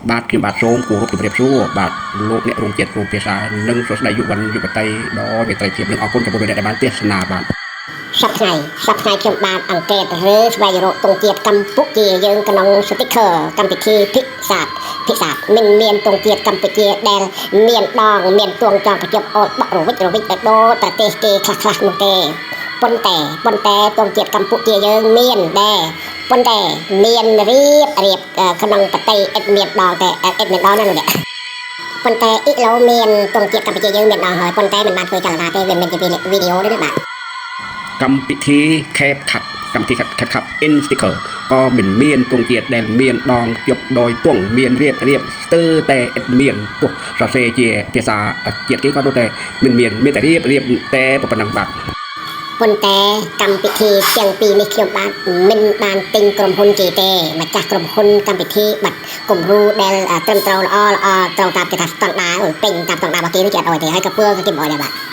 បាទខ្ញុំបាទសូមគោរពជម្រាបសួរបាទលោកអ្នករួមជាតិរួមភាសានិងសួស្តីយុវជនយុវតីដ៏មេត្រីភាពនិងអរគុណចំពោះលោកអ្នកដែលបានទស្សនាបាទ សប្តាហ៍សប្តាហ៍ខ្ញុំបាទអង្កេតឬស្វែងរកទង់ជាតិកម្ពុជាយើងក្នុង sticker កម្មវិធីពិសាទពិសាទមិនមានទង់ជាតិកម្ពុជាដែលមានដងមានទួងចងប្រជប់អូតបក់រវិចរវិចឲ្យដូចប្រទេសគេខ្លះខ្លះនោះទេប៉ុន្តែប៉ុន្តែទង់ជាតិកម្ពុជាយើងមានដែរប៉ុន្តែមានរៀបរៀបក្នុងប្រទេសឥតមានដងតែឥតមានដងណាលោកអ្នកប៉ុន្តែអ៊ីឡូមានទង់ជាតិកម្ពុជាយើងមានដងហើយប៉ុន្តែមិនបានធ្វើចលនាទេវាមានជាវីដេអូទេណាបាទ កម្មវិធី CapCut កម្មវិធី CapCut in sticker ក៏មិនមានទង់ជាតិដែលមានដងជប់ដោយទង់មានរៀបរៀបស្ទើរតែឥតមានទោះសរសេរជាភាសាជាតិគេក៏ដូចតែមិនមានមានតែរៀបរៀបតែប៉ុណ្ណឹងបាទ ប៉ុន្តែកម្មវិធីទាំងពីរនេះខ្ញុំបាទមិនបានទិញក្រុមហ៊ុនគេទេម្ចាស់ក្រុមហ៊ុនកម្មវិធីបាត់គំរូដែលត្រឹមត្រូវល្អល្អត្រូវតាមគេថាស្តង់ដារពេញតាមស្តង់ដាររបស់គេនេះគេអត់អោយទេហើយក៏ពើក៏គេមិនអោយដែរបាទ។